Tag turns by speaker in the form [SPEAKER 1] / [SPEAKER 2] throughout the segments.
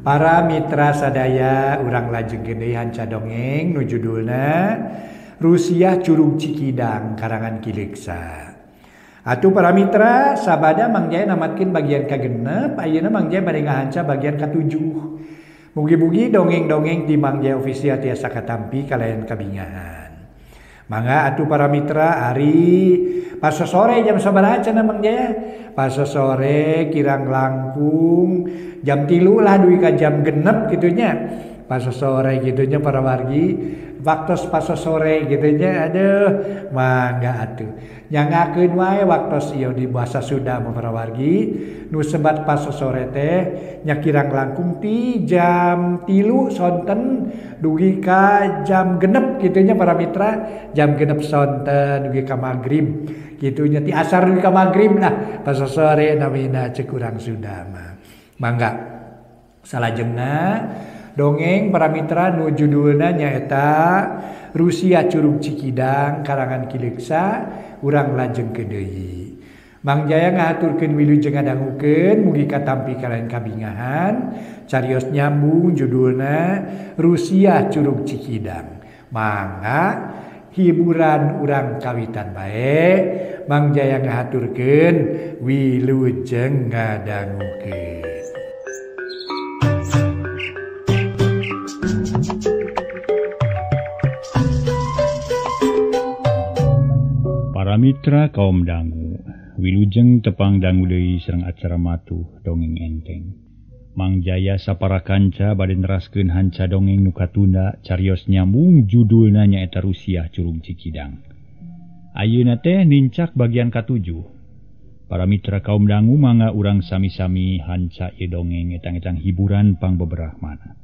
[SPEAKER 1] Para mitra sadaya urang lajengkeun deui hanca dongeng nu judulna Rusiah Curug Cikidang karangan Ki Leuksa. Atuh para mitra sabada Mang Jaya namatkeun bagian ka-6, ayeuna Mang Jaya bade ngahanca bagian ka-7. Mugi-mugi dongeng-dongeng di Mang Jaya Official tiasa katampi kalayan kabingahan. Mangga atuh para mitra ari pas sore jam sabaraha cenah Mang Jaya? Pas sore kirang langkung jam 3 lah dugi ka jam 6 kitu nya. Pas sore kitu nya para wargi, waktos pas sore kitu nya aduh mangga atuh. Nyangakeun wae waktos ieu di bahasa Sunda mah para wargi, nu sebat pas sore teh nya kirang langkung ti jam 3 sonten dugi ka jam 6 kitu nya para mitra, jam 6 sonten dugi ka magrib kitu nya, ti asar dugi ka magrib lah pas sore namina ceuk urang Sunda mah. Mangga salajengna dongeng para mitra nu judulna nyaeta Rusiah Curug Cikidang karangan Ki Leuksa, urang lajengkeun deui. Mang Jaya ngahaturkeun wilujeng ngadangukeun mugi katampi kalayan kabingahan. Carios nyambung judulna Rusiah Curug Cikidang. Mangga hiburan urang kawitan bae. Mang Jaya ngahaturkeun wilujeng ngadangukeun.
[SPEAKER 2] Para mitra kaum dangu, wilujeng tepang dangu deui sareng acara matuh dongeng enteng. Mang Jaya sapara kanca bade neraskeun hanca dongeng nu katunda carios nyambung judulna nyaeta Rusiah Curug Cikidang. Ayeuna teh nincak bagian ka-7. Para mitra kaum dangu mangga urang sami-sami hanca ieu dongeng etang-etang hiburan pangbeberahmana.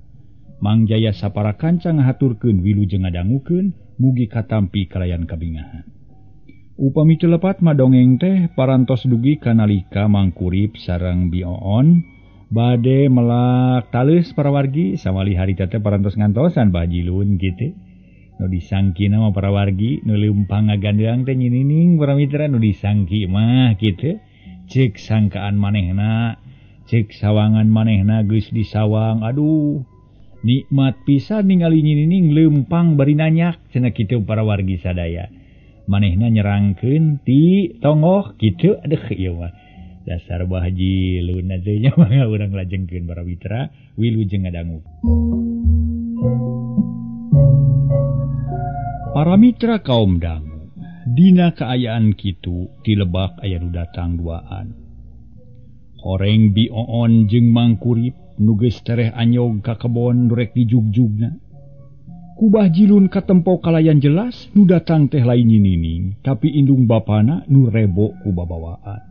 [SPEAKER 2] Mang Jaya sapara kanca ngahaturkeun wilujeng ngadangukeun mugi katampi kalayan kabingahan. Upami teu lepat mah dongeng teh parantos dugi kanalika Mangkurip sareng Bioon bade melak taleus para wargi sawali harita teh parantos ngantosan Bah Jilun kitu. Nu disangkina mah para wargi nu leumpang ngagandeang teh nyinining para mitra nu disangki mah kitu. Ceuk sangkaan manehna, ceuk sawangan manehna geus disawang, aduh nikmat pisan ningali nyinining leumpang bari nanyak cenah kitu para wargi sadaya. Manehna nyerangkeun ti tonggoh kitu aduh ieu mah dasar Bah Jilun teh nya mangga urang lajengkeun para mitra wilujeng ngadangu. Para mitra kaum dangu, dina kaayaan kitu ti lebak aya nu datang duaan. Horeng Bioon jeung Mangkurip nu geus tereh anyog ka kebon rek dijugjugna. Ku Bah Jilun katempo kalayan jelas nu datang teh lain nyinining tapi indung bapana nu rebo ku babawaan.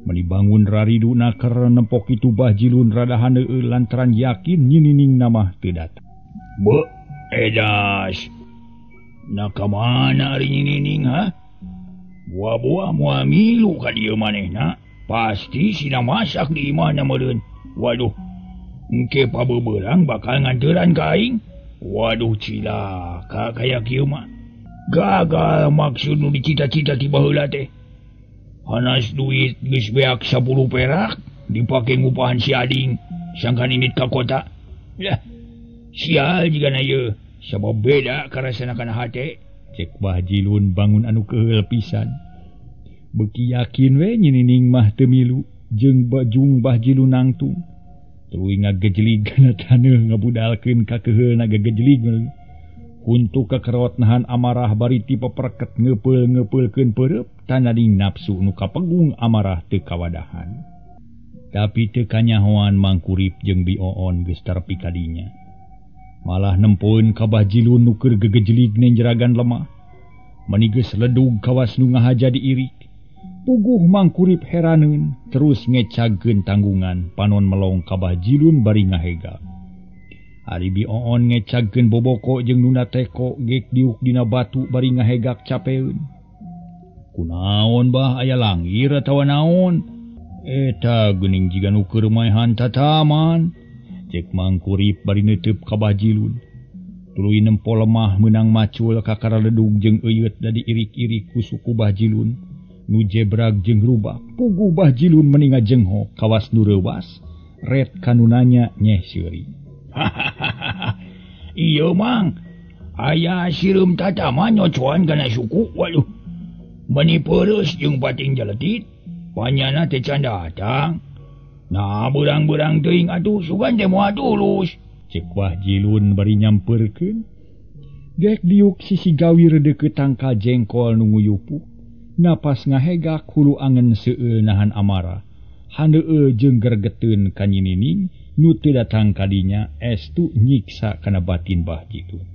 [SPEAKER 2] Meni bangun rariduna keur nempok itu Bah Jilun rada handeueul lantaran yakin nyinining namah teu datang. Beuh, edas. Na ka mana ari nyinining ha? Buah-buah moal milu ka dieu manehna, pasti sina masak di imahna meureun. Waduh, engke pabeberang bakal nganteran ka aing. Waduh cilaka kaya kieu mah. Gagal maksud nu dicita-cita ti baheula teh. Hanas duit geus beak 10 perak dipake ngupahan si ading sangkan indit ka kota. Lah, sial jigana ieu, sabab beda karasana kana hate. Cek Bah Jilun bangun anu keuheul pisan. Beuki yakin we nyinining mah teu milu jeung bajung Bah Jilun nangtung. Tuluy ngagejelig kana taneuh ngabudalkeun ka keuheulna gagejelig. Huntu kakerot nahan amarah bari ti peperket ngeupeul-ngeupeulkeun peureub tanading nafsu nu kapegung amarah teu kawadahan. Tapi teu kanyahoan Mangkurip jeung Bioon geus terepi ka dinya. Malah nempoeun ka Bah Jilun nu keur gegejelig nenjeragan lemah. Meni geus ledug kawas nu ngahaja diirik. Puguh Mangkurip heraneun terus ngecagkeun tanggungan panon melong ka Bah Jilun bari ngahega. Ari Bioon ngecagkeun boboko jeung nuna teko geuk diuk dina batu bari ngahegak capeun. Kunaon bah aya langir atawa naon? Eta geuning jiga nu keur maehan tataman. Cek Mangkurip bari neuteub ka Bah Jilun. Tuluy nempo lemah meunang macul kakara ledug jeung euyeuh da diirik-irik ku suku Bah Jilun. Nu jebrag jeung rubak. Puguh Bah Jilun meni ngajenghok kawas nu reuwas Red kanunanya nyeh seuri.
[SPEAKER 3] Iya mang, aya sireum tatama nyocoan kana suku. Waduh, meni peureus jeung pating jaletit, panyana teh can datang. Nah, beurang-beurang teuing atuh sugan teh moal tulus.
[SPEAKER 2] Cek Bah Jilun bari nyamperkeun. Gek diuk sisi gawir deukeut tangkal jengkol nu nguyupu. Napas ngahegak hulu angen seueul nahan amarah. Handeueul jeung gergeteun ka Nyi Nining nu teu datang kadinya estu nyiksa kana batin Bah Jilun.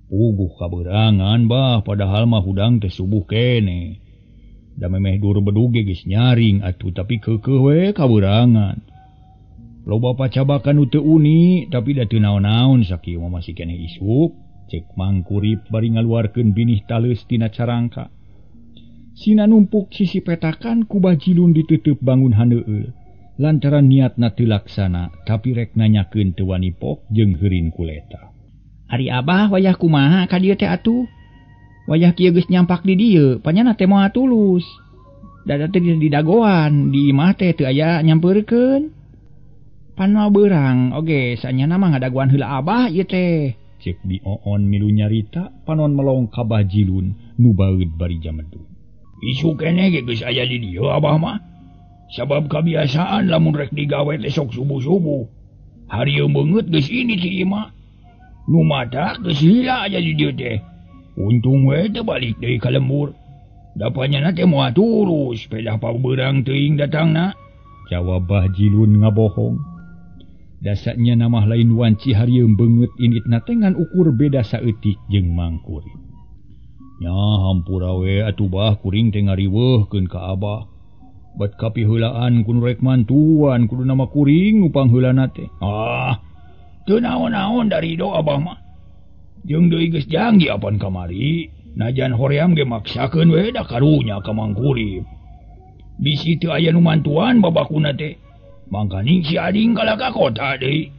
[SPEAKER 3] Puguh kabeurangan bah, padahal mah hudang teh subuh kene. Da memeh dur bedug ge geus nyaring atuh tapi keukeuh we kabeurangan. Loba pacabakan nu teu uni tapi da teu naon-naon sakieu mah masih keneh isuk.
[SPEAKER 2] Cek Mangkurip bari ngaluarkeun binih taleus tina carangka. Sina numpuk sisi petakan ku Bah Jilun ditutup bangun handeueul. Lantaran niatna teu laksana tapi rek nanyakeun teu wani pok jeung heurin kuleta.
[SPEAKER 3] Ari abah wayah kumaha ka dieu teh atuh? Wayah kieu geus nyampak di dieu, panyana teh moal tulus. Da teh di dagoan, di imah teh teu aya nyampeurkeun. Pan moal beurang oge sanyana mah ngadagoan heula abah ieu teh.
[SPEAKER 2] Cek Bi Oon milu nyarita panon melong ka Bah Jilun nu baeud bari jamedu.
[SPEAKER 3] Isu keneh ge geus aya di dieu abah mah. Sabab kabiasaan lamun rek digawe teh sok subuh-subuh. Harieum beungeut geus ini ti imah. Nu matak geus lila aya di dieu teh. Untung we teu balik deui ka lembur. Da panyana teh moal turus, pedah pabeurang teuing datangna.
[SPEAKER 2] Jawab Bah Jilun ngabohong. Dasaknya namah lain wanci harieum beungeut inditna teh ngan ukur beda saeutik jeung Mangkurip.
[SPEAKER 3] Nya hampura we atuh bah kuring teh ngariweuhkeun ka abah. Bat kapiheulaan ku nu rek mantuan kudu nama kuring nu pangheulana teh. Ah, teu naon-naon dari do abah mah. Jeung deui geus janggi apan kamari, najan hoream ge maksakeun we da karunya ka Mangkurip. Bisi teu aya nu mantuan babakuna teh. Mangkaning si ading kalah ka kota deui.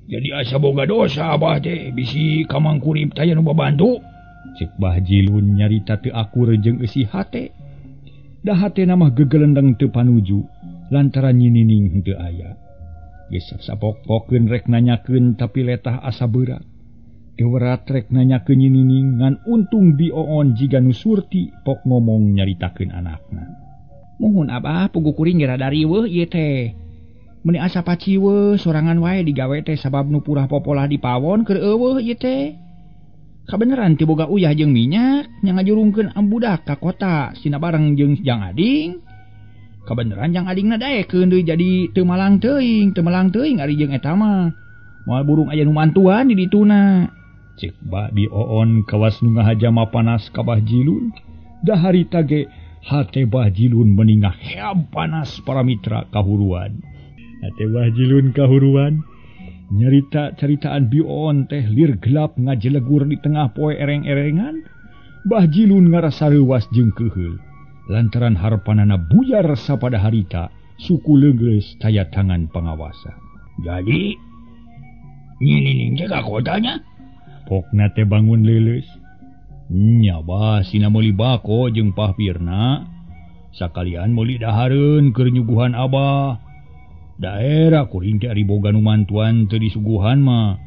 [SPEAKER 3] Jadi asa boga dosa abah teh bisi ka Mangkurip teh nu babantu.
[SPEAKER 2] Cek Bah Jilun nyarita teu akur jeung eusi hate. Da hatena mah gegelendeng teu panuju lantaran Nyi Nining henteu aya. Geus sapok-pokeun rek nanyakeun tapi letah asa berat. Teu werat rek nanyakeun Nyi Nining ngan untung Bi Oon jiga nu surti pok ngomong nyaritakeun anakna.
[SPEAKER 3] Muhun abah puguh kuring ge rada riweuh ieu teh. Meuni asa paciweuh sorangan wae digawe teh sabab nu purah popolah di pawon keur eueuh ieu teh. Kabeneran teu boga uyah jeung minyak nya ngajurungkeun ambudak ka kota sina bareng jeung Jang Ading. Kabeneran Jang Adingna daekeun deui jadi teu malang teuing ari jeung eta mah. Moal burung aya nu mantuan di dituna.
[SPEAKER 2] Cek Bah Bi Oon kawas nu ngahajama panas ka Bah Jilun. Da harita ge hate Bah Jilun meuni ngaheab panas para mitra kahuruan. Hate Bah Jilun kahuruan. Nyarita caritaan Bi Oon teh lir gelap ngajelegur di tengah poe ereng-erengan. Bah Jilun ngarasa reuwas jeung keuheul. Lantaran harpanana buyar sapada harita, suku leunggeus taya tangan pangawasa.
[SPEAKER 3] Jadi Nyi Nining teh ka kotanya?
[SPEAKER 2] Pokna teh bangun leuleus.
[SPEAKER 3] Nya bah sina meuli bako jeung pahpirna. Sakalian meuli dahareun keur nyuguhan abah. Daerah kuring teh ari boga nu mantuan teu disuguhan mah.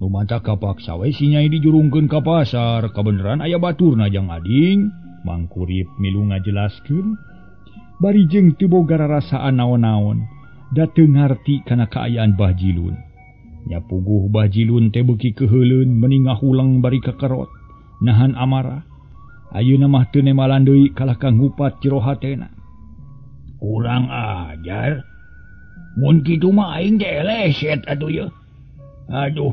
[SPEAKER 3] Nu matak kapaksa we si nyai dijurungkeun ka pasar, kabeneran aya baturna Jang Ading.
[SPEAKER 2] Mangkurip milu ngajelaskeun. Bari jeung teu boga rarasaan naon-naon, da teu ngarti kana kaayaan Bah Jilun. Nya puguh Bah Jilun teh beuki keuheuleun meuni ngahuleng bari kakerot, nahan amarah. Ayeuna mah teu nemalan deui kalah ka ngupat jero hatena.
[SPEAKER 3] Kurang ajar. Mun kitu mah aing teh leset atuh ye. Aduh,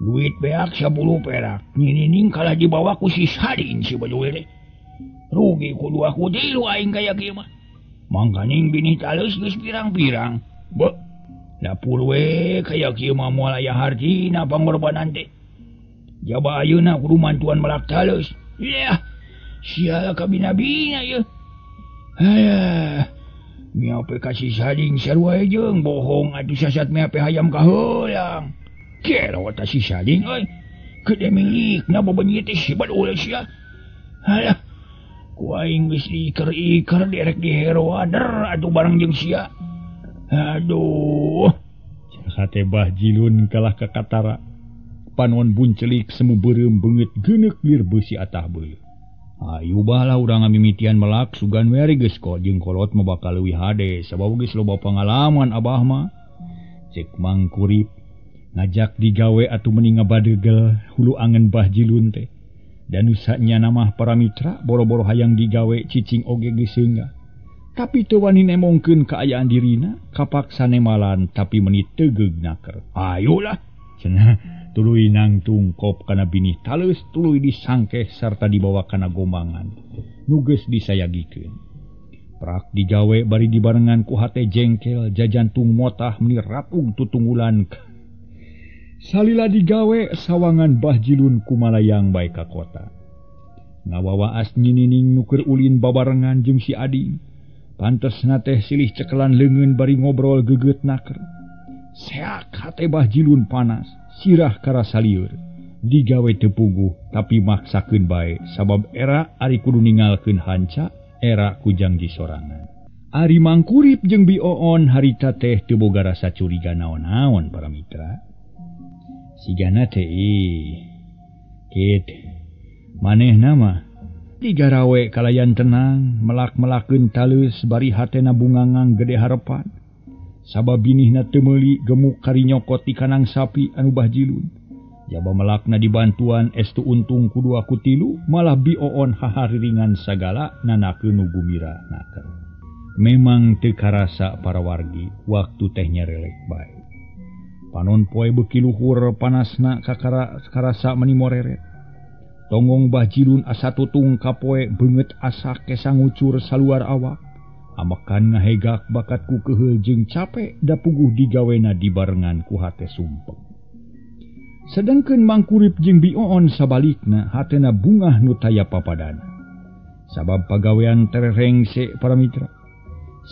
[SPEAKER 3] duit beak 10 perak. Nyi Nining kalah dibawa ku si Sadin si Badul teh. Rugi ku 2 ku 3 aing kaya kieu mah. Mangkaning binih taleus geus pirang-pirang. Beuh, dapur we kaya kieu mah moal aya hartina pangorbanan teh. Jaba ayeuna kudu mantuan melak taleus. Yah, sial kabina-bina ye. Hayah. Miape kasih sading sarua jeung bohong atuh sasat miape hayam kaheulang. Kero ta si sading euy. Gede milikna bebenyi teh si badul sia. Halah. Ku aing geus diiker-iker direk diheroan der atuh bareng jeung sia.
[SPEAKER 2] Aduh, hate Bah Jilun kalah ka katara. Panon buncelik semu beureum beungeut geuneuk lir beusi atah beuleuh. Ayu bah lah urang ngamimitian melak sugan we ari geus jeung kolot mah bakal leuwih hade sabab geus loba pangalaman abah mah. Cek Mang Kurip ngajak digawe atuh meni ngabadegel hulu angen Bah Jilun teh. Dan usahanya namah para mitra boro-boro hayang digawe cicing oge geus seungah. Tapi teu wani nemongkeun kaayaan dirina, kapaksa nemalan tapi meni teugeug naker. Ayolah cenah tuluy nangtung kop kana binih taleus tuluy disangkeh sarta dibawa kana gombangan. Nu geus disayagikeun. Prak digawe bari dibarengan ku hate jengkel jajantung motah meni ratung tutunggulan. Salila digawe sawangan Bah Jilun kumalayang bae ka kota. Ngawawaas nyinining nu keur ulin babarengan jeung si Ading. Pantesna teh silih cekelan leungeun bari ngobrol gegeut naker. Seak hate Bah Jilun panas, sirah karasa lieur. Digawe teu puguh tapi maksakeun bae sabab era ari kudu ningalkeun hanca, era ku jangji sorangan. Ari Mangkurip jeung Bi Oon harita teh teu boga rasa curiga naon-naon para mitra. Sigana teh kit manehna mah digarawe kalayan tenang melak-melakeun taleus bari hatena bungangang gede harepan sabab binihna teu meuli gemuk kari nyokot di kanang sapi anu Bah Jilun jaba melakna dibantuan estu untung ku dua ku tilu malah Bi Oon hahariringan sagala nanakeun nu gumira naker. Memang teu karasa para wargi waktu teh nyerelek bae. Panon poe beuki luhur panasna karasa meni moreret. Tonggong Bah Jilun asa tutung kapoe beungeut asa kesa ngucur saluar awak. Amekan ngahegak bakat ku keheul jeung capek da puguh digawena dibarengan ku hate sumpek. Sedangkeun Mangkurip jeung Bi Oon sabalikna hatena bungah nu taya papadana. Sabab pagawean terrengse para mitra.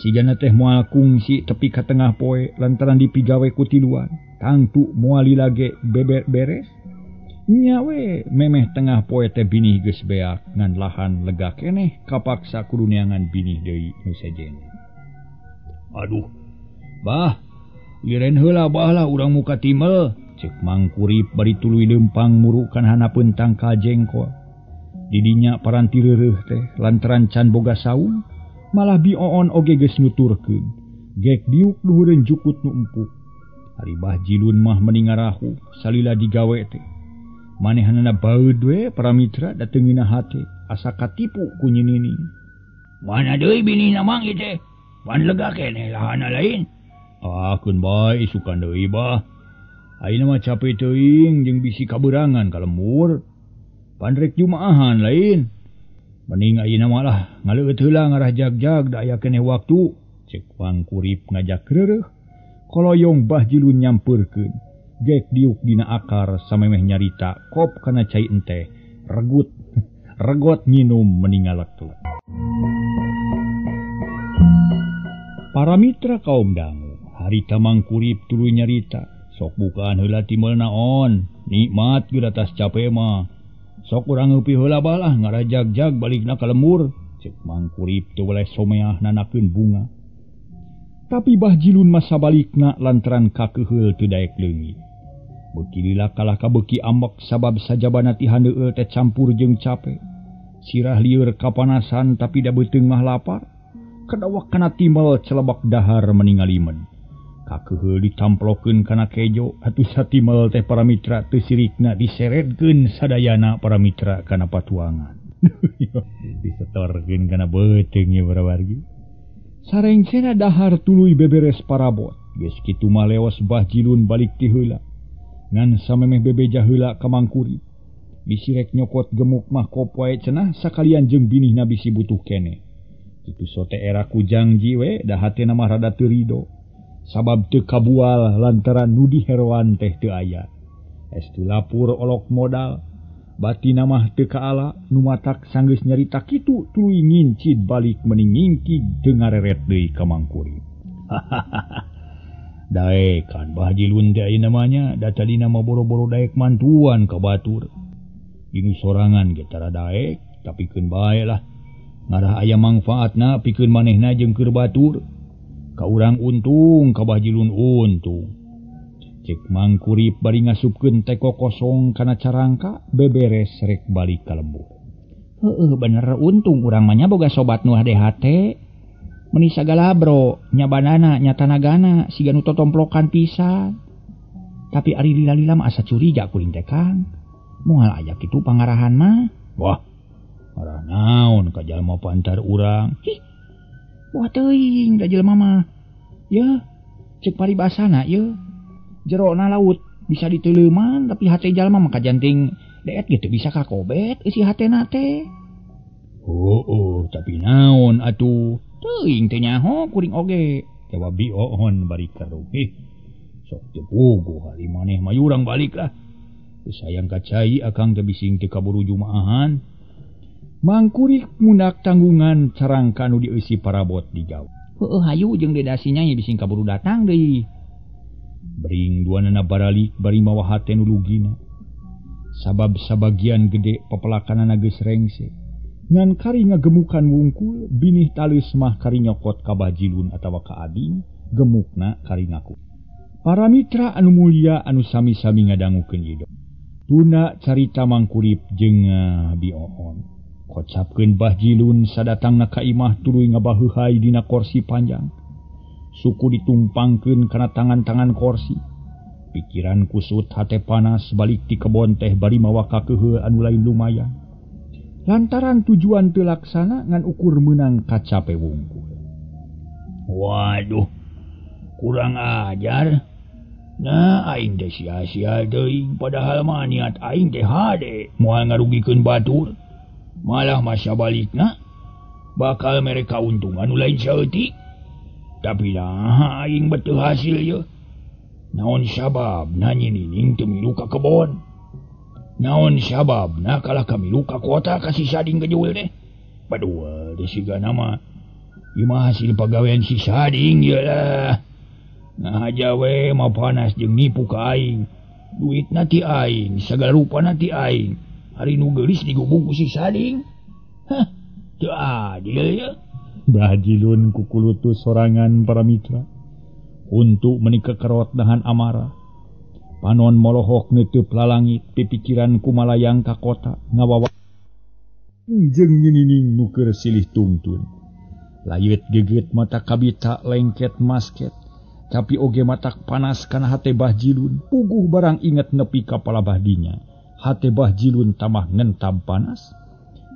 [SPEAKER 2] Sigana teh moal kungsi tepi ka tengah poe lantaran dipigawe ku tiluan. Tangtu moal lila ge beber beres. Nyawe memeh tengah poe teh binih geus beak ngan lahan lega keneh kapaksa kudu neangan binih deui nu sejen. Aduh, bah, liren heula bah lah urang muka timel. Cek Mangkurip bari tuluy leumpang murukan hanapeun tangkal jengkol. Didinya paranti reureuh teh lantaran can boga saung. Malah Bi Oon oge geus nuturkeun. Gek diuk luhureun jukut nu empuk. Ari Bah Jilun mah meni ngarahu salila digawe teh. Manehanana baeud we para mitra da teu ngeunah hate asa katipu ku nyinining.
[SPEAKER 3] Mana deui binihna mang ieu teh? Pan lega keneh lahana lain.
[SPEAKER 2] Ah keun bae isukan deui bah. Ayeuna mah cape teuing jeung bisi kabeurangan ka lembur. Pan rek jumaahan lain. Mending ayeuna mah lah ngaleueut heula ngarah jag-jag da aya keneh waktu. Cek Mangkurip ngajak reureuh. Koloyong Bah Jilun nyampeurkeun. Gek diuk dina akar samemeh nyarita kop kana cai enteh. Regut regot nginum meni ngalek-lek. Para mitra kaum dangu, harita Mangkurip tuluy nyarita. Sok bukaan heula timel naon, nikmat geus atas cape mah. Sok urang ngeupi heula balah ngarajag-jag balikna ka lembur. Cek Mangkurip teu weleh someah nanakeun bunga. Tapi Bah Jilun mah sabalikna lantaran kakeuheul teu daek leungit. Beuki lila kalah ka beuki ambek sabab sajabana ti handeueul teh campur jeung cape. Sirah lieur kapanasan tapi da beuteung mah lapar. Kadawak kana timel celebak dahar meni ngalimen. Kakeuheul ditamplokeun kana kejo atuh satimel teh para mitra teu sirikna diseredkeun sadayana para mitra kana patuangan. Disetorkeun kana beuteung nya para wargi. Sarengsena dahar tuluy beberes parabot. Geus kitu mah leos Bah Jilun balik ti heula. Ngan samemeh bebeja heula ka Mangkurip. Bisi rek nyokot gemuk mah kop wae cenah sakalian jeung binihna bisi butuh keneh. Kitu sote era ku jangji we da hatena mah rada teu rido. Sabab teu kabual lantaran nu diheroan teh teu aya. Estu lapur olok modal. Batina mah teu kaala nu matak sanggeus nyarita kitu tuluy ngincid balik meni ngingkig teu ngareret deui ka Mangkurip. Daekan Bah Jilun teh ayeuna mah nya da tadina mah boro-boro daek mantuan ka batur. Dinu sorangan ge tara daek tapi keun bae lah. Ngarah aya mangfaatna pikeun manehna jeung keur batur. Ka urang untung ka Bah Jilun untung. Cek Mangkurip bari ngasupkeun teko kosong kana carangka beberes rek balik ka lembur.
[SPEAKER 3] Heueuh bener untung urang mah nya boga sobat nu hade-hate. Meuni sagala bro, nya banana nya tanagana siga nu totomplokan pisan. Tapi ari lila-lila mah asa curiga kuring teh Kang. Moal aya kitu pangarahan mah.
[SPEAKER 2] Wah, arah naon ka jalma pantar urang.
[SPEAKER 3] Hih. Wah teuing da jelema mah. Yeuh, ceuk paribasana yeuh. Jerona laut bisa diteuleuman tapi hate jalma mah kajanting deet gitu bisa kakobet eusi hatena teh.
[SPEAKER 2] Oh, tapi naon atuh?
[SPEAKER 3] Teuing teh nyaho kuring oge.
[SPEAKER 2] Jawab Bi Oon bari keruh. Ih, sok teu puguh hari maneh mah urang balik lah. Sayang ka cai akang teh bising teu kaburu jumaahan. Mangkurip mundak tanggungan carangka nu dieusi parabot digawe.
[SPEAKER 3] Heueuh hayu jeung dedasinya nya bising kaburu datang deui.
[SPEAKER 2] Bering duanana baralik bari mawa hate nu lugina. Sabab sabagian gede pepelakanana geus rengse. Ngan kari ngagemukan wungkul, binih talus mah kari nyokot ka Bah Jilun atawa ka ading, gemukna kari ngaku. Para mitra anu mulia anu sami-sami ngadangukeun ieu. Tuna carita Mangkurip jeung Bi Oon. Kocapkeun Bah Jilun sadatangna ka imah tuluy ngabaheuhay dina korsi panjang. Suku ditumpangkeun kana tangan-tangan korsi. Pikiran kusut hate panas balik ti kebon teh bari mawa kakeuheul anu lain lumayan. Lantaran tujuan teu laksana ngan ukur meunang kacape wungkul.
[SPEAKER 3] Waduh, kurang ajar. Nah, aing teh sia-sia teuing padahal mah niat aing teh hade moal ngarugikeun batur. Malah masa balikna bakal mere kauntungan nu lain saeutik. Tapi nah aing beteu hasil ye. Naon sababna nyinining teu milu ka kebon? Naon sababna kalah kamilu ka kota ka si Sading gejul teh? Padua teh sigana mah ieu mah hasil pagawean si Sading ye lah. Nah aja we mah panas jeung nipu ka aing. Duitna ti aing, sagala rupana ti aing. Ari nu geulis digubung ku si Sading. Hah, teu adil ye.
[SPEAKER 2] Bah Jilun kukulutus sorangan para mitra untuk menikah kerot nahan amarah. Panon molohok neuteub lalangit pipikiran kumalayang ka kota ngawawa jeung nyinining nu keur silih tungtun. Layeut geget mata kabita lengket masket tapi oge matak panas kana hate Bah Jilun. Puguh barang inget nepi ka palabah dinya. Hate Bah Jilun tambah ngentab panas.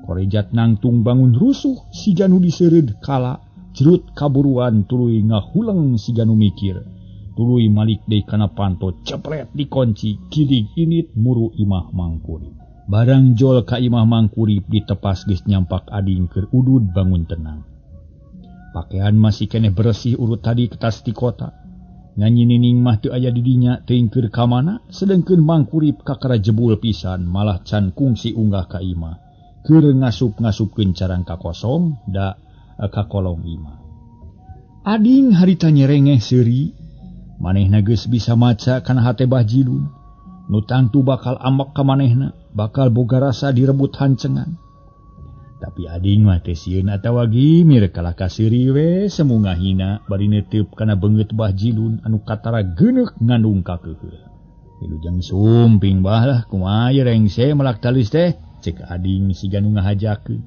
[SPEAKER 2] Korejat nangtung bangun rusuh siga nu diseureud kala jerut kaburuan tuluy ngahuleng siga nu mikir. Tuluy malik deui kana panto cepret dikunci kidig init muru imah Mangkurip. Barang jol ka imah Mangkurip ditepas geus nyampak ading keur udud bangun tenang. Pakaian masih keneh bersih urut tadi ketas di kota. Nganyi nining mah teu aya di dinya teuing keur ka mana sedengkeun Mangkurip kakara jebul pisan malah can kungsi unggah ka imah. Keur ngasup-ngasupkeun carangka kosong da ka kolong imah. Ading harita nyerengeh seuri, manehna geus bisa maca kana hate Bah Jilun. Nu tangtu bakal ambek ka manehna, bakal boga rasa direbut hancengan. Tapi ading mah teh sieun atawa gimir kalah ka seuri we semu ngahina bari neuteub kana beungeut Bah Jilun anu katara geuneuk ngandung kakeuheul. Wilujeng sumping bah lah kumaha ye rengse melak talis teh. Cek ading siga nu ngahajakeun.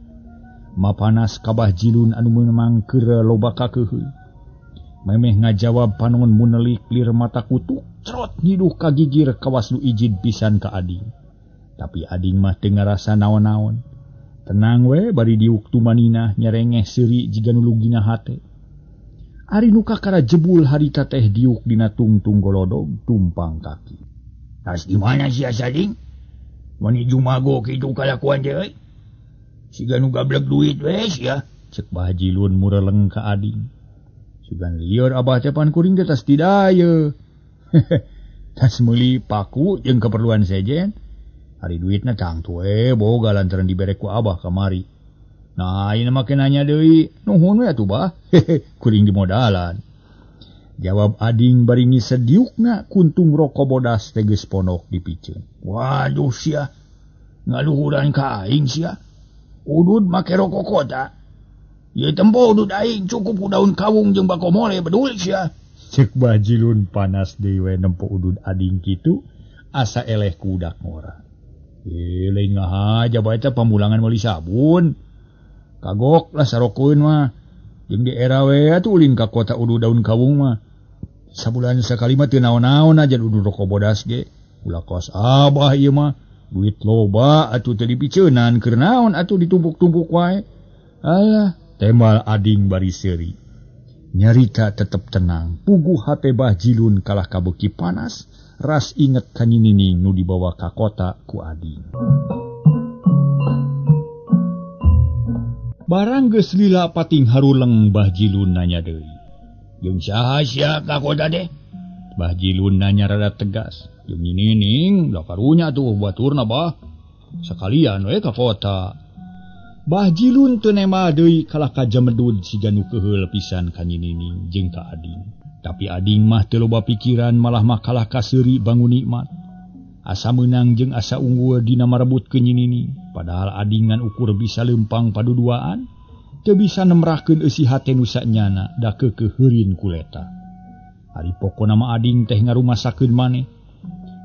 [SPEAKER 2] Mapanas ka Bah Jilun anu meunang keur loba kakeuheul. Memeh ngajawab panon munelik lir mata kutuk, cerot nyiduh ka gigir kawas nu ijid pisan ka ading. Tapi ading mah teu ngarasa naon-naon. Tenang we bari diuk tumaninah nyerengeh seuri jiga nu lugina hate. Ari nu kakara jebul harita teh diuk dina tungtung golodog tumpang kaki.
[SPEAKER 3] Tas di mana sia Sading? Wani jumago kitu kalakuan teh euy. Siga nu gablek duit we sia.
[SPEAKER 2] Cek Bah Jilun mureleng ka ading. Sugan lieur abah teh pan kuring teh tas didaya. Tas meuli paku jeung keperluan sejen. Ari duitna tangtu we boga lantaran dibere ku abah kamari. Nah, ayeuna mah nanya deui, nuhun we atuh bah. Kuring di modalan. Jawab ading bari ngisediukna kuntung roko bodas teh geus ponok dipiceun.
[SPEAKER 3] Waduh sia. Ngaluhuran ka aing sia. Udud make rokok kota. Ieu tempo udud aing cukup ku daun kawung jeung bakomole bedul sia.
[SPEAKER 2] Cek Bah Jilun panas deui we nempo udud ading kitu asa eleh ku udak ngora. Lain ngahaja bae teh pamulangan meuli sabun. Kagok lah sarokeun mah. Jeung di era we atuh ulin ka kota udud daun kawung mah. Sabulan sakali mah teu naon-naon aja udud rokok bodas ge. Ulah kos abah ieu mah. Duit loba atuh teu dipiceunan keur naon atuh ditumpuk-tumpuk wae. Alah, tembal ading bari seuri. Nyarita tetep tenang, puguh hate Bah Jilun kalah kabeuki panas, ras inget ka Nyi Nining nu dibawa ka kota ku ading. Barang geus lila pating haruleng Bah Jilun nanya deui.
[SPEAKER 3] Jeung saha sia ka kota teh?
[SPEAKER 2] Bah Jilun nanya rada tegas. Jeung Nyi Nining, da karunya atuh baturna bah. Sakalian we ka kota. Bah Jilun teu nemal deui kalah ka jamedud siga nu keuheul pisan ka Nyi Nining jeung ka ading. Tapi ading mah teu loba pikiran malah mah kalah ka seuri bangun nikmat. Asa meunang jeung asa unggul dina marebutkeun Nyi Nining. Padahal ading ngan ukur bisa leumpang paduduaan, teu bisa nemrahkeun eusi hate nu sanyana da keukeuheurin kuleta. Ari pokona mah ading teh ngarumasakeun maneh.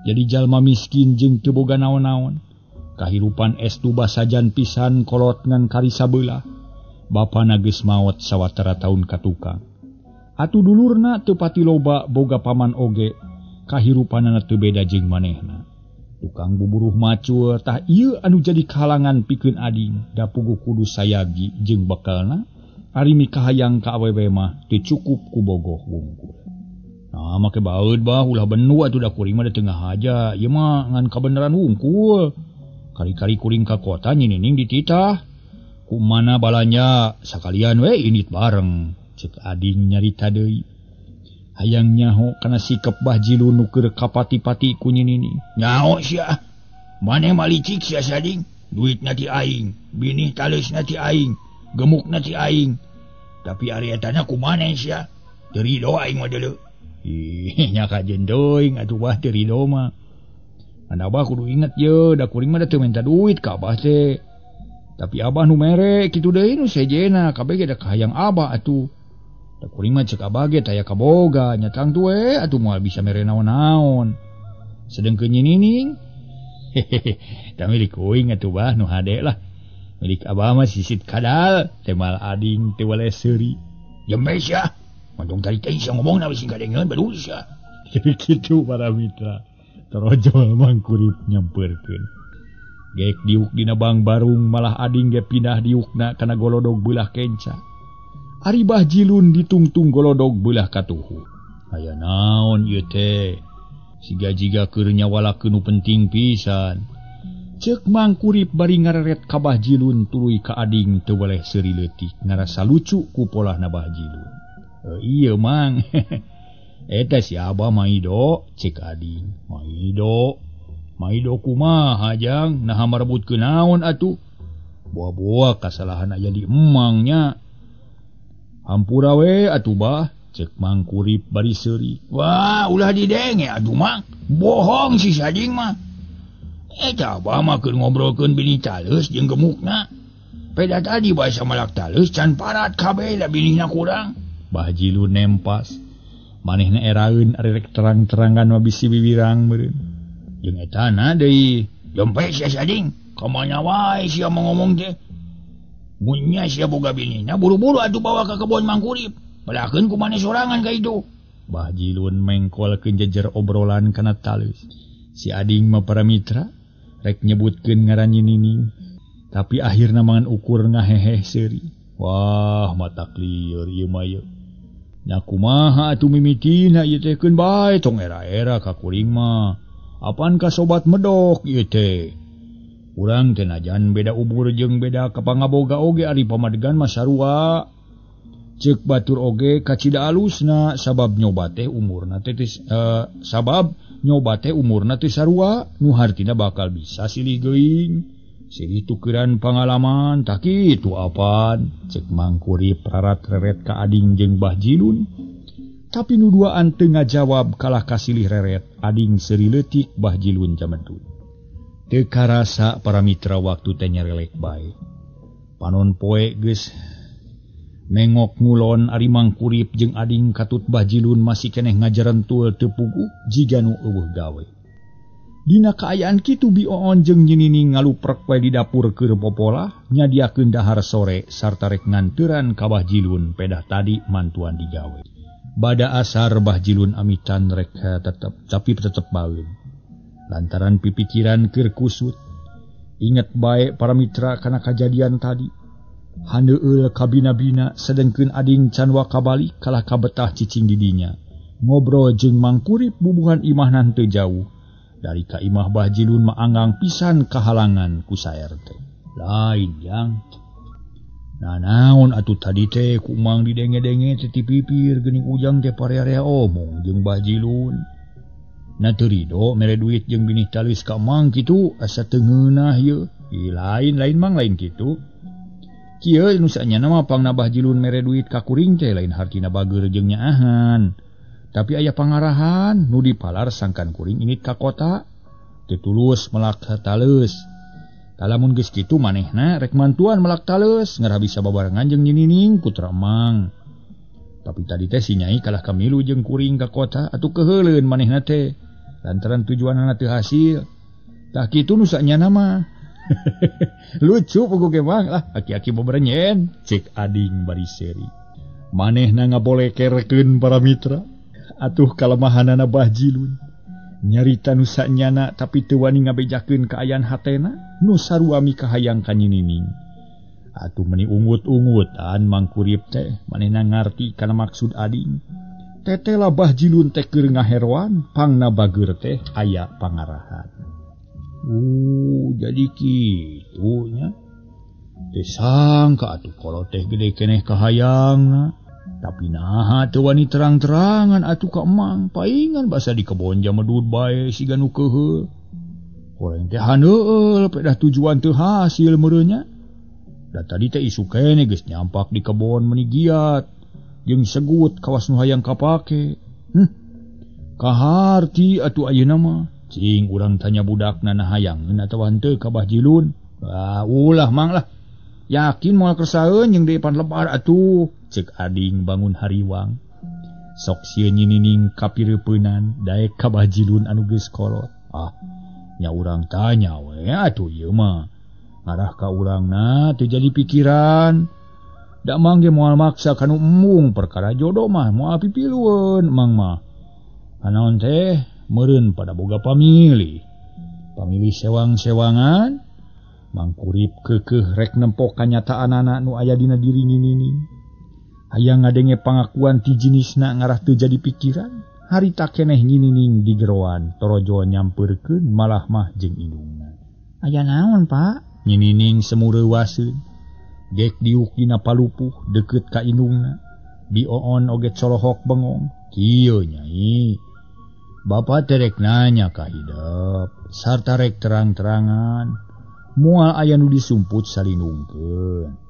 [SPEAKER 2] Jadi jalma miskin jeung teu boga naon-naon. Kahirupan estu basajan pisan kolot ngan kari sabelah. Bapana geus maot sawatara taun ka tukang. Atuh dulurna teu pati loba boga paman oge, kahirupanana teu beda jeung manehna. Tukang buburuh macul tah ieu anu jadi kahalangan pikeun ading, da puguh kudu sayagi jeung bekalna, ari mikahayang ka awewe mah teu cukup ku bogoh wungkul. Nah make baeud bah ulah benua atuh da kuring mah da teu ngahaja, ieu mah ngan kabeneran wungkul. Kari-kari kuring ka kota Nyi Nining dititah. Kumana balanja sakalian we init bareng. Cek ading nyarita deui. Hayang nyaho kana sikep Bah Jilun nu keur kapati-pati ku Nyi Nining.
[SPEAKER 3] Nyaho sia. Maneh mah licik sia sading. Duitna ti aing, binih taleusna ti aing, gemukna ti aing. Tapi ari etana ku maneh sia. Teu rido aing mah deuleu.
[SPEAKER 2] Ih, nya kajen deui atuh bah teu rido mah. Anda abah kudu inget ye, da kuring mah da teu minta duit ka abah teh. Tapi abah nu mere kitu deui nu sejena, kabeh ge da kahayang abah atuh. Da kuring mah ceuk abah ge taya kaboga, nya tangtu we atuh moal bisa mere naon-naon. Sedengkeun Nyi Nining, hehehe, da milik kuing atuh bah nu hade lah. Milik abah mah sisit kadal, temal ading teu weleh seuri.
[SPEAKER 3] Jembe sia, mantong tadi teh sia ngomongna bisi kadengeun baru sia.
[SPEAKER 2] Kitu para mitra. Torojol mangkurip nyamperkeun. Gek diuk dina bang barung malah ading ge pindah diukna kana golodog beulah kenca. Ari Bah Jilun ditungtung golodog beulah katuhu. Aya naon ieu teh? Siga jiga keur nyawalakeun nu penting pisan. Ceuk mangkurip bari ngareret ka Bah Jilun tuluy ka ading teu weleh seuri leutik ngarasa lucu ku polahna Bah Jilun. Ieu mang. Eta si abah maido cek ading. Maido. Maido kumaha jang naha marebutkeun naon atuh. Boa-boa kasalahan aya di emangnya. Hampura we atuh bah cek mangkurip bari seuri.
[SPEAKER 3] Wah, ulah didenge atuh mang. Bohong si sading mah. Eta abah mah keur ngobrolkeun bini taleus jeung gemukna. Peda tadi basa malak taleus can parat kabeh da binihna kurang.
[SPEAKER 2] Bah Jilun nempas. Manehna eraeun ari rek terang-terangan mah bisi wiwirang meureun.
[SPEAKER 3] Jeung etana deui, jempe sia sading, kamana wae sia ngomong teh. Mun nya sia boga binina buru-buru atuh bawa ka kebon mangkurip. Balakeun ku maneh sorangan ka itu.
[SPEAKER 2] Bah Jilun mengkolkeun jejer obrolan kana taleus. Si ading mah para mitra rek nyebutkeun ngaran Nyi Nining, tapi akhirna mangan ukur ngaheheh seuri. Wah, mata lieur ieu mah ieu. Nya kumaha atuh mimitina ieu teh keun bae tong era-era ka kuring mah. Apan ka sobat medok ieu teh. Urang teh najan beda umur jeung beda kapangaboga oge ari pamadegan mah sarua. Ceuk batur oge kacida alusna sabab nyoba teh umurna teh sabab nyoba teh umurna teh sarua nu hartina bakal bisa silih geuing. Silih tukeran pangalaman tah kitu apan cek mangkurip rarat reret ka ading jeung Bah Jilun. Tapi nu duaan teu ngajawab kalah kasilih reret ading seuri leutik Bah Jilun jamedud. Teu karasa para mitra waktu teh nyarelek bae. Panon poe geus Mengok ngulon ari Mangkurip jeung ading katut Bah Jilun masih keneh ngajarentul teu puguh jiga nu eueuh gawe. Dina kaayaan kitu Bi Oon jeung Nyi Nining ngaluprek we di dapur keur popolah nyadiakeun dahar sore sarta rek nganteuran ka Bah Jilun pedah tadi mantuan digawe. Bada asar Bah Jilun amitan rek tetep tapi tetep baeun. Lantaran pipikiran keur kusut. Inget bae para mitra kana kajadian tadi. Handeueul kabina-bina sedengkeun ading can wakabali kalah kabetah cicing di dinya. Ngobrol jeung Mangkurip bubuhan imahna teu jauh. Dari ka imah Bah Jilun maanggang pisan kahalangan ku saer teh. Lain jang. Nah naon atuh tadi teh ku Mang didenge-denge teh ti pipir geuning ujang teh parea-rea omong jeung Bah Jilun. Na teu rido mere duit jeung binih talis ka Mang kitu asa teu ngeunah ieu. Lain-lain Mang lain kitu. Kieu nu sanyana mah pangna Bah Jilun mere duit ka kuring teh lain hartina bageur jeung nyaahan. Tapi aya pangarahan nu dipalar sangkan kuring init ka kota teu tulus melak taleus. Lamun geus kitu manehna rek mantuan melak taleus ngarah bisa babarengan jeung Nyi Nining putra Mang. Tapi tadi teh si Nyai kalah kamilu jeung kuring ka kota atuh keuheuleun manehna teh lantaran tujuanana teu hasil. Tah kitu nu sanyana mah. Lucu puguh ge Mang lah aki-aki beberenyen cek ading bari seuri. Manehna ngabolekerkeun para mitra. Atuh kalemahanana Bah Jilun nyarita nu sanyana tapi teu wani ngabejakeun kaayaan hatena nu sarua mikahayang ka Nyi Nining. Atuh meuni ungut-ungutan Mangkurip teh manehna ngarti kana maksud ading. Tetela Bah Jilun teh keur ngaheroan pangna bageur teh aya pangarahan. Jadi kitu nya. Teu sangka atuh kolot teh gede keneh kahayangna. Tapi naha teu wani terang-terangan atuh ka Emang paingan basa di kebon jamedud bae siga nu keuheul. Horeng teh haneueul pedah tujuan teu hasil meureunnya. Da tadi teh isuk keneh geus nyampak di kebon meuni giat jeung segut kawas nu hayang kapake. Kaharti atuh ayeuna mah. Cing urang tanya budakna na hayangeun atawa henteu ka Bah Jilun. Ah ulah Mang lah. Yakin moal kersaeun jeung depan lebar atuh. Cek ading bangun hariwang. Sok sieun Nyi Nining kapireupeunnan daek ka Bah Jilun anu geus kolot. Ah, nya urang tanya we atuh ieu mah. Ngarah ka urangna teu jadi pikiran. Da Mang ge moal maksa kanu embung perkara jodoh mah moal pipilueun Mang mah. Kanaon teh meureun pada boga pamilih. Pamilih sewang-sewangan. Mangkurip keukeuh rek nempo kanyataanana nu aya dina diri Nyi Nining. Hayang ngadenge pangakuan ti jinisna ngarah teu jadi pikiran. Harita keneh Nyi Nining di geroan torojo nyampeurkeun malah mah jeung indungna. Aya naon, Pak? Nyi Nining semureuwaseun. Gek diuk dina palupuh deukeut ka indungna. Bi Oon oge colohok bengong. Kieu Nyai. Bapa teh rek nanya ka hidep sarta rek terang-terangan. Moal aya nu disumput salinungkeun.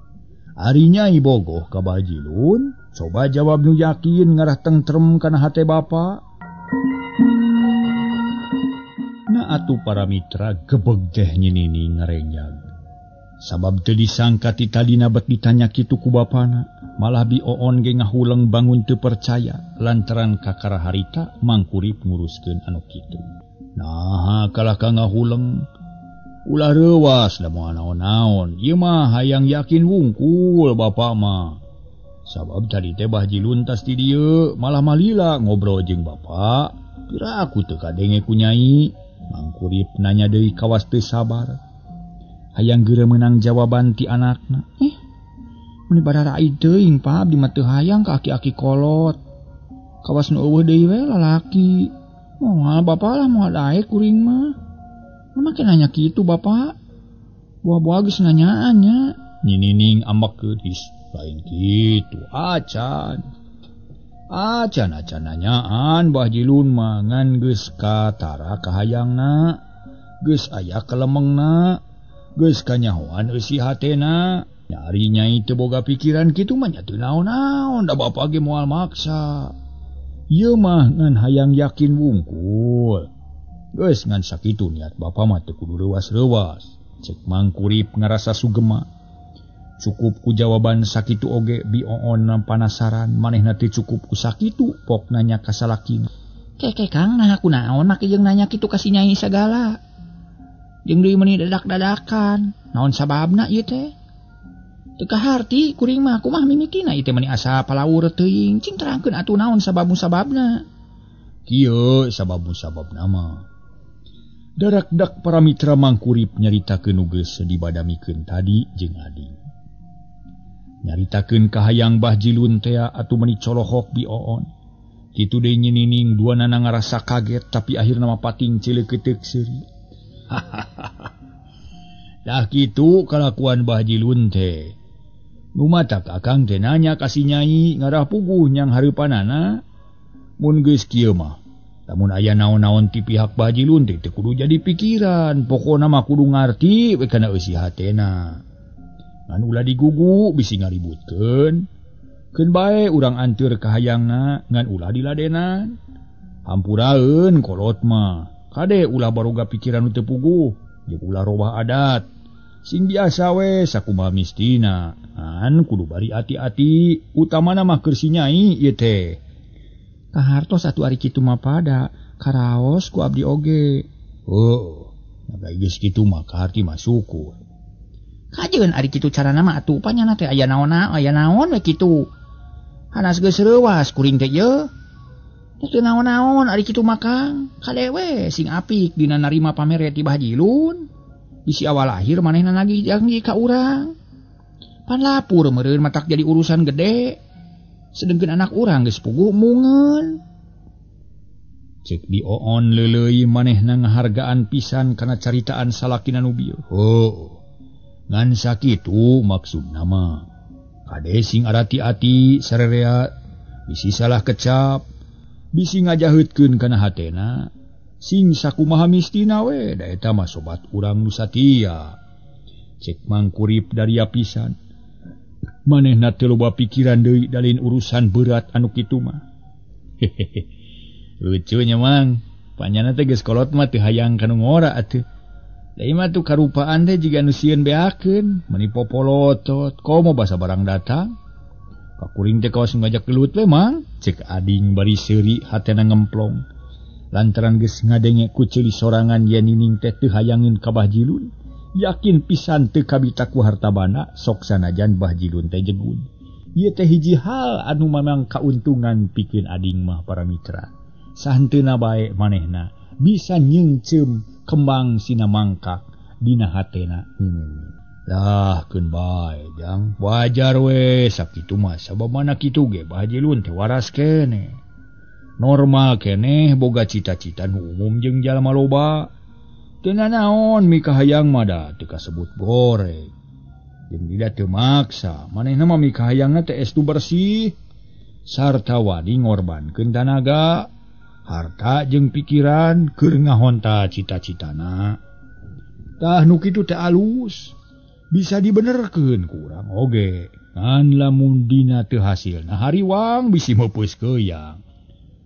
[SPEAKER 2] Ari Nyai bogoh ka Bah Jilun, coba jawab nu yakin ngarah tentrem kana hate bapa. Na atuh para mitra gebeg teh Nyi Nining ngarenjag. Sabab teu disangka ti tadina bet ditanya kitu ku bapana, malah Bi Oon ge ngahuleng bangun teu percaya lantaran kakara harita Mangkurip nguruskeun anu kitu. Nah, kalah ka ngahuleng ulah reuwas da moal naon-naon. Ieu mah hayang yakin wungkul bapa mah. Sabab tadi teh Bah Jilun tas di dieu malah malila ngobrol jeung bapa. Pira aku teu kadenge ku Nyai. Mangkurip nanya deui kawas teu sabar. Hayang geura meunang jawaban ti anakna. Meuni bararai teuing Pak, abdi mah teu hayang ka aki-aki kolot. Kawas nu eueuh deui we lalaki. Moal bapa lah moal daek kuring mah. Make nanya kitu bapak. Buah-buah geus nanyaan nya. Nyi Nining ambek geus lain kitu acan. Acan-acan nanyaan Bah Jilun mah ngan geus katara kahayangna, geus aya kelemengna, geus kanyahoan eusi hatena. Nyari Nyai teu boga pikiran kitu mah nya teu naon-naon da bapa ge moal maksa. Ieu mah ngan hayang yakin wungkul. Geus ngan sakitu niat bapa mah teu kudu reuwas-reuwas. Cek Mangkurip ngarasa sugema. Cukup ku jawaban sakitu oge Bi Oon panasaran manehna teh cukup ku sakitu pok nanya ka salakina.
[SPEAKER 3] Keke Kang nah aku naon make jeung nanya kitu ka si Nyai sagala. Jeung deui meuni dadak-dadakan. Naon sababna ieu teh? Teu kaharti kuring mah kumaha mimitina ieu teh meuni asa palaur teuing. Cing terangkeun atuh naon sabab-sababna.
[SPEAKER 2] Kieu sabab-sababna mah. Darakdak para mitra Mangkurip nyaritakeun nu geus dibadamikeun tadi jeung ading. Nyaritakeun kahayang Bah Jilun tea atuh meuni colohok Bi Oon. Kitu deui nyinining duanana ngarasa kaget tapi akhirna mah pating cileukeuteup seuri. Dah kitu kalakuan Bah Jilun teh. Nu matak akang teh nanya ka si Nyai ngarah puguh nyang hareupanana. Mun geus kieu mah lamun aya naon-naon ti pihak Bah Jilun teh teu kudu jadi pikiran, pokona mah kudu ngarti we kana eusi hatena. Ngan ulah digugu bisi ngaributkeun. Keun bae urang anteur ka hayangna ngan ulah diladenan. Hampuraeun kolot mah. Kade ulah baroga pikiran nu teu puguh, jeung ulah robah adat. Sing biasa we sakumaha mistina. Ngan kudu bari ati-ati, utamana mah keur si Nyai ieu teh.
[SPEAKER 3] Kahartos atuh ari kitu mah pada karaos ku abdi oge.
[SPEAKER 2] Oh, nah geus kitu mah kaharti mah syukur.
[SPEAKER 3] Kajeun ari kitu carana mah atuh panyana teh aya naonna aya naon we kitu. Hanas geus reuwas kuring teh ye. Teu naon-naon ari kitu mah Kang. Kade we sing apik dina narima pamere ti Bah Jilun. Bisi awal lahir manehna nagih janji ka urang. Pan lapur meureun matak jadi urusan gede. Sedengkeun anak urang geus puguh mungeun.
[SPEAKER 2] Cek Bi Oon leuleui manehna ngahargaan pisan kana caritaan salakina nu bieu. Oh, ngan sakitu maksudna mah. Kade sing arati-ati sarerea bisi salah kecap, bisi ngajaheutkeun kana hatena, sing sakumaha mistina we da eta mah sobat urang nu satia. Cek Mangkurip daria pisan. Manehna teu loba pikiran deui dalin urusan berat anu kitu mah. Hehehe. Lucu nya Mang, panyana teh geus kolot mah teu hayang ka nu ngora atuh. Da ieu mah tuh karupaan teh jiga nu sieun beakeun, meuni popolotot, komo basa barang datang. Ka kuring teh kawas ngajak gelut we Mang, cek ading bari seuri hatena ngemplong. Lantaran geus ngadenge ku ceuli sorangan yen Nining teh teu hayangeun ka Bah Jilun. Yakin pisan teu kabita ku harta bana sok sanajan Bah Jilun teh jegun. Ieu teh hiji hal anu mamang kauntungan pikeun ading mah para mitra. Sahenteuna bae manehna bisa nyeungceum kembang sina mangkak dina hatena Nining. Lah keun bae jang wajar we sakitu mah sabab mana kitu ge Bah Jilun teh waras keneh. Normal keneh boga cita-cita nu umum jeung jalma loba. Teu nanaon mikahayang mah da teu kasebut goreng. Jeung tidak teu maksa, manehna mah mikahayangna teh estu bersih sarta wani ngorbankeun tanaga, harta jeung pikiran keur ngahonta cita-citana. Tah nu kitu teh alus, bisa dibenerkeun ku urang oge. Ngan lamun dina teu hasilna hariwang bisi meupeus keuyang.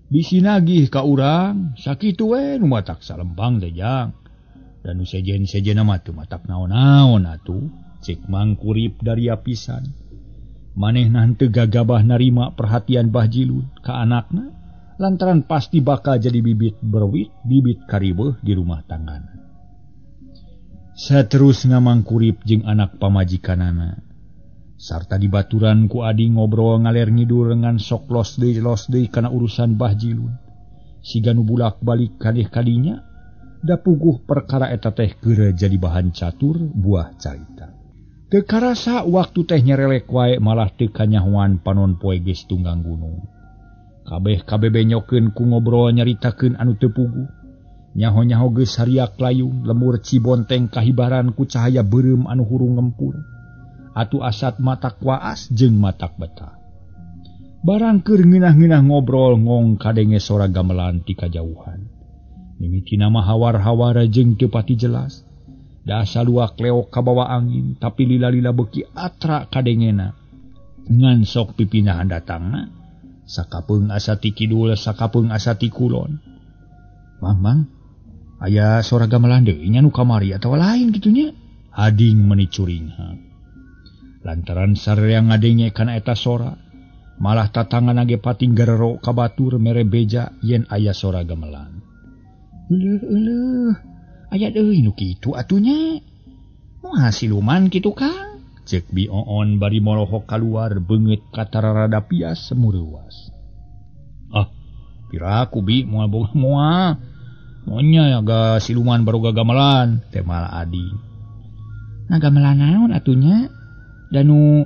[SPEAKER 2] Bisi nagih ka urang, sakitu we nu matak salempang teh jang. Dan nu sejen-sejen mah teu matak naon-naon atuh, cek Mangkurip daria pisan. Manehna henteu gagabah narima perhatian Bah Jilun ka anakna, lantaran pasti bakal jadi bibit berwit, bibit karibeuh di rumah tanggana. Saterusna Mangkurip jeung anak pamajikanana sarta dibaturan ku adi ngobrol ngaler ngidur ngan sok los deui kana urusan Bah Jilun. Siga nu bulak-balik kadeh kadinya. Da puguh perkara eta teh geura jadi bahan catur buah carita. Teu karasa waktu teh nyerelek wae malah teu kanyahoan panon poe geus tunggang gunung. Kabeh kabebenyokeun ku ngobrol nyaritakeun anu teu puguh. Nyaho-nyaho geus hariak layung lemur Cibonteng kahibaran ku cahaya beureum anu hurung ngempur. Atuh asat matak waas jeung matak betah. Barang keur ngeunah-ngeunah ngobrol ngong kadenge sora gamelan ti kajauhan. Mimiti nama hawar-hawara jeung teu pati jelas. Dasa luak leok kabawa angin tapi lila-lila beuki atra kadengena. Ngan sok pipinahan datangna. Sakapeung asa ti kidul, sakapeung asa ti kulon. Mang, mang, aya sora gamelan deui nya nu kamari atawa lain kitu nya. Ading meuni curinghak. Lantaran sararea ngadenge kana eta sora, malah tatangan ge pating gerero ka batur mere beja yen aya sora gamelan. Euleuh euleuh, aya deui nu kitu atuh nya. Moal siluman kitu Kang? Cek Bi Oon bari molohok kaluar beungeut katararada pias semureuas. Ah, piraku Bi moal boga moal. Monya ga siluman baroga gamelan, teh malah Adi.
[SPEAKER 3] Nah gamelan naon atuh nya? Danu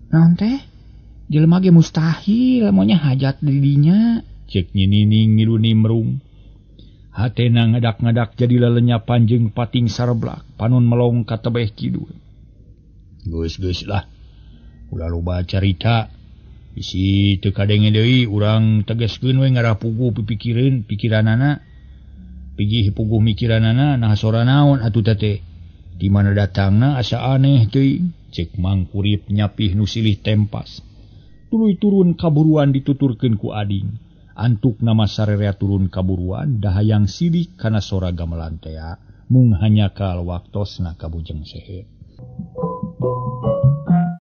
[SPEAKER 3] naon teh? Jelema ge mustahil monya hajat di dinya.
[SPEAKER 2] Cek Nyi Nining ngilu nimrung. Hatena ngadak-ngadak jadi lelenyapan jeung pating sarblak, panon melong ka tebeh kidul. Geus-geus lah. Ulah loba carita. Bisi teu kadenge deui urang tegeskeun we ngarah puguh pipikireun pikiranana. Pigih puguh mikiranana nah sora naon atuh teh. Di mana datangna asa aneh teuing. Cek Mang Kurip nyapih nu silih tempas. Tuluy turun kaburuan dituturkeun ku ading. Antuk nama sarerea turun kaburuan dahayang sidik kana sora gamelan tea mung hanyakal waktosna ka Bujeng Sehet.